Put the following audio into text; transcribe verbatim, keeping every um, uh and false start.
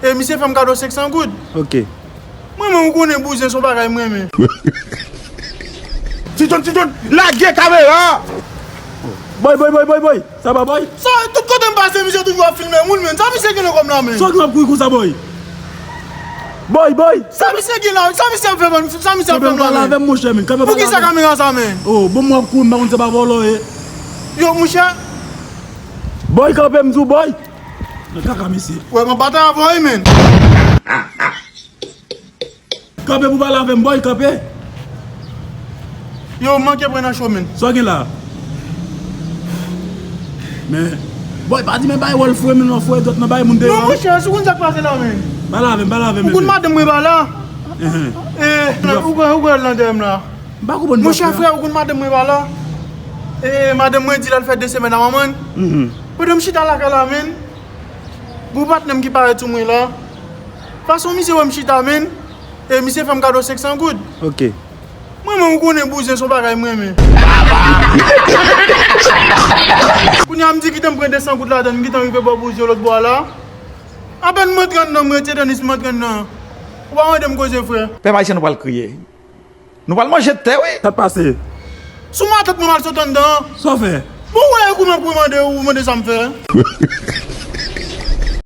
E misye fè m kado senk san goud. Ok. Mwen menm, ou konnen bouzen se yon bagay m renmen. Ti John, Ti John, lage kamera! Boy, boy, boy, boy, boy! Sa va, boy? Sa, tout kote m pase, misye toujou ap filme moun, men. Sa misye gen nan kò m la, men? Sa w gen w ap kouri konsa, boy? Boy, boy! Sa misye gen la? Sa misye ap fè m? Sa misye ap fè m la, men? Kanpe, kanpe, kanpe, monchè, men. Kanpe. Poukisa kamera sa, men? Oh, bon, m w ap kouri, m pa konn se pa vòlò ye. Yo, monchè. Boy, kanpe, m di w, boy! Nan kaka, mesye. Wè, mwen pa ta avè w, men. Kanpe pou pale avè m, boy, kanpe. Yo, m manke pran nan cho, men. Sa w gen la? Men, boy, pa di men bay wòl fre, men non fre, dòt nan bay moun deyò. Non, monchè, si w konn sa k pase la, men. Pale avè m, pale avè m, men. Ou konn madanm mwen pa la? Enhen. E, ou konn, ou konn nan dèyè m la. M pa konprann. Monchè, frè, ou konn madanm mwen pa la? E, madanm mwen di l al fè de semèn a manman l. Mhm. Pandan m chita lakay la, men. Gon patnè m ki parèt sou mwen la. Fason misye wè m chita, men. E misye fè m kado senk san goud. Ok. Mwen menm, ou konnen bouzen se yon bagay m renmen. Kounye a m di kite m pran de san goud ladan l, m gentan rive bò bouzen lòt bò a la. Apèn m antre anndan, m retire tenis, m antre anndan. Ou pa mande m koze, frè. Pèp ayisyen, nou pral kriye. Nou pral manje tè, wi. Sa t pase? Sou matant mwen m al sot anndan. Sa w fè? Bon, ou wè kouman pou mande, ou mande sa m fè.